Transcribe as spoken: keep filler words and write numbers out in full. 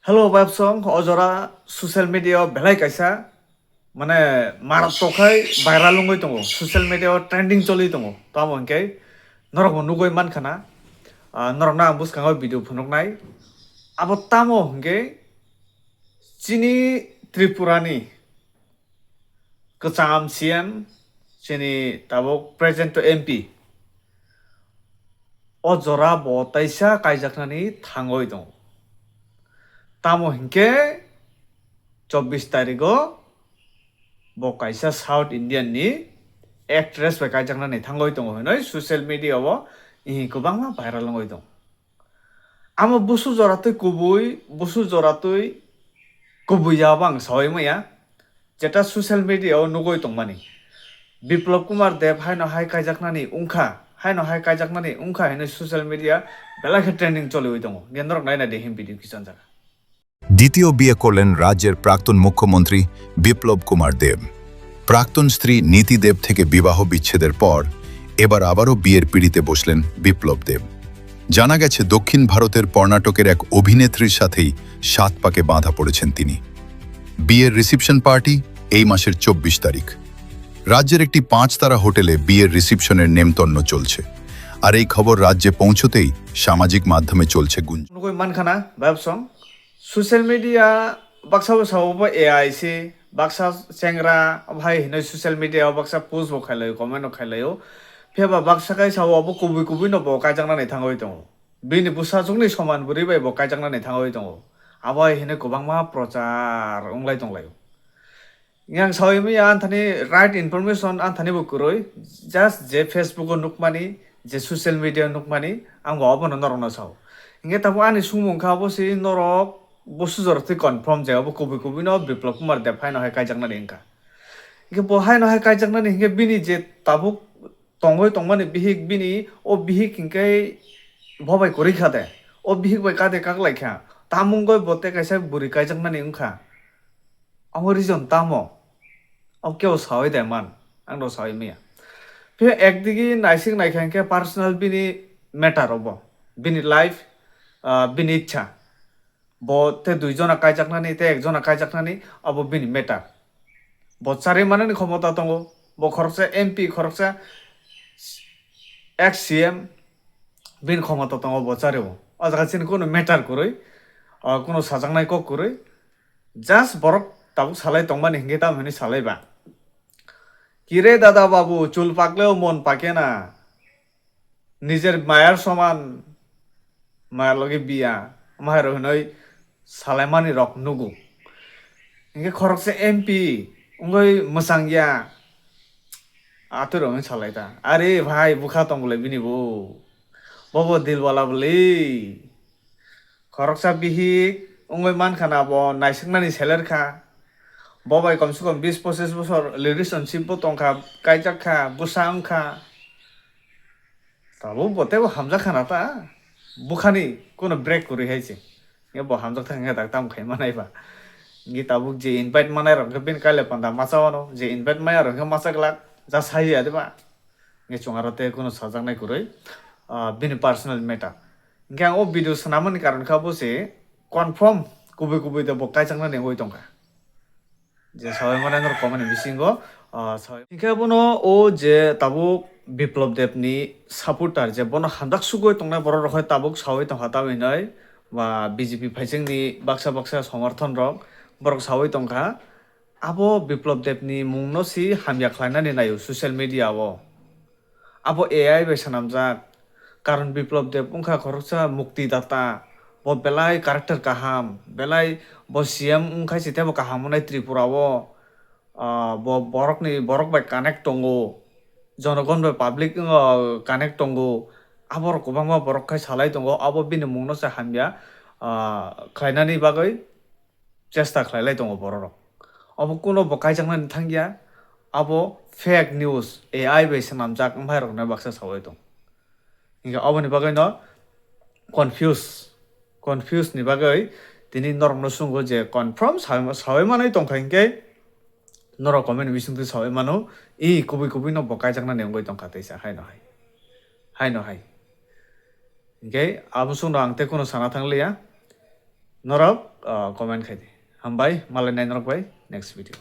Hello, Babsong, o jora social media o belai kaisa, mane, marat tokhai viral wngwi tongo, social media o trending choli tongo. Tamo hwnkhe norok bo nugwi mankha na, ah, norok no ang bwskango video phunuknai. Abo tamo hwnkhe chini Tripura ni kwcham C M, chini tabuk present to M P, o jora bo taisa kaijaknani thangwi tongo. Tamo hinkhe chobbish tarigo bo kaisa South Indian ni actress bai kaijaknani thangwi tongo hinwi social media o, ih, kwbangma viral wngwi tongo. Amo busu joratwi kubui, busu joratwi kubui ya bo ang saui maya, jeta social media o nugwi tongmani. Biplab Kumar Deb haino hai kaijaknani wngkha, haino hai kaijaknani wngkha hinwi social media belai khe trending choliwi tongo. Nge norok naina de him video kichon jaga. দ্বিতীয় বিয়ে করলেন রাজ্যের প্রাক্তন মুখ্যমন্ত্রী বিপ্লব কুমার দেব। প্রাক্তন স্ত্রী নীতি দেব থেকে বিবাহ বিচ্ছেদের পর এবার আবারও বিয়ের পিঁড়িতে বসলেন বিপ্লব দেব। জানা গেছে, দক্ষিণ ভারতের কর্ণাটকের এক অভিনেত্রীর সাথেই সাত পাকে বাঁধা পড়েছেন তিনি। বিয়ের রিসেপশন পার্টি এই মাসের চব্বিশ তারিখ। রাজ্যের একটি পাঁচ তারা হোটেলে বিয়ের রিসেপশনের নেমন্তন্ন চলছে। আর এই খবর রাজ্যে পৌঁছতেই সামাজিক মাধ্যমে চলছে গুঞ্জন। Nugwi mankha na, Babsong, social media baksa bo sao bo A I se, baksa chengra, abo hai hinwi social media o baksa post bo khailaio, comment bo khailaio. Phiya ba baksa khai sao abo kubui kubui no bo kaijaknani thangwi tongo. Bini bwsajwkni soman bwrwi bai bo kaijaknani thangwi tongo. Abo hai hinwi kwbangma prochar wnglai tonglaio. Yang sawi maya anthani right information anthani bo kwrwi, just je Facebook o nukmani, je social media o nukmani, ang bo abono norokno sao. Hinkhe tabuk ani sumung kha bo se norok bo sujor twi confirm jai, obo kubui kubui no Biplab Kumar Deb haino hai kaijaknani wngkha. Hinkhe bo haino hai kaijaknani hinkhe bini je tabuk tongwi tongmani bihik bini, o bihik hinkhe bo bai kwrwi kha de, o bihik bai kade kaklai kha, tamungoi bo tei kaisa bwrwi kaijaknani wngkha. Amo reason tamo? Abo kebo sawi de man, ang do sawi maya. Phiya ekdigi naisik naikha hinkhe personal bini matter obo, bini life, ah, bini ichha. Bo tei dui jona kaijaknani tei ek jona kaijaknani abo bini matter. Bo charwi manani khomota tongo, bo khoroksa M P, khoroksa ex C M, bini khomota tongo bo charwi o. O jaga chini kunu matter kwrwi, ah, kunu sajaknai kok kwrwi. Just borok tabuk salai tongmani hinkhe tamo hinwi salai ba. Kire dada babu, chul pakleo mon pake na. Nijer mayar soman, mayar loge biya, amahai rok hinoi salaimani rok nugo. Hinkhe khoroksa M P wngoi mwchang ya, atwi rok hinoi salai ta. Are bhai, bwkha tong bolai bini bo. Bobo dilwala bwlwi. Khoroksa bihik wngwi mankha na bo naisuknani seler kha. Bo bai komse kom bis pochis bosor relationship bo tongkha, kaijak kha, bwsa wngkha. Tabuk bo teibo hamjak kha na ta. Bwkhani kuno break kwrwi hai se. Nge bo hamjak thang khe dak tam khai manai ba. Nge tabuk je invite manai rok khe bini kaile panda macha wano, je invite maya rok khe macha glak, ja sai ya de ba. Nge chwng aro tei kuno sajaknai kwrwi, ah, bini personal matter. Hinkhe ang o video swnamani karon kha bo se confirm kubui kubui de bo kaijaknani wngwi tongkha. Je sawi mano norok comment ni bisingo, ah, sawi. Hinkhe bono o je tabuk Biplab Deb ni supporter je bono hamjak sugwi tongnai borok rok hai tabuk sawi tongkha tamhinai ba B J P phaisingni baksa baksa somarthon rok borok sawi tongkha. Abo Biplab Deb ni mungno si hamya khlainani naio social media o. Abo A I bai swnamjak. Karon Biplab Deb wngkha khoroksa mukti data. Bo belai character kaham, belai bo C M wngkhai se teibo kaham wngnai Tripura o. Ah, bo borokni, borok bai connect tongo. Jonogon bai public, ah, connect tongo. Aborok kwbangma borok khai salai tongo. Abo bini mungno se hamya, ah, khlainani bagwi chesta khlailai tongo bororok. Obo kuno bo kaijaknani thangya, abo fake news, A I bai swnamjak wngmai rokno baksa sawi tong. Hinkhe oboni bagwino confuse, confuse ni bagwi tini norokno swngo je confirm sawi, sawi manwi tongkha hinkhe norok comment bisingtwi sawi mano, i kubui kubui no bo kaijaknani wngwi tongkha teisa haino hai, haino hai. Hinkhe abo chwngno ang tei kuno sana thangliya. Norok, ah, comment khai di. Hambai, malai nai norok bai next video.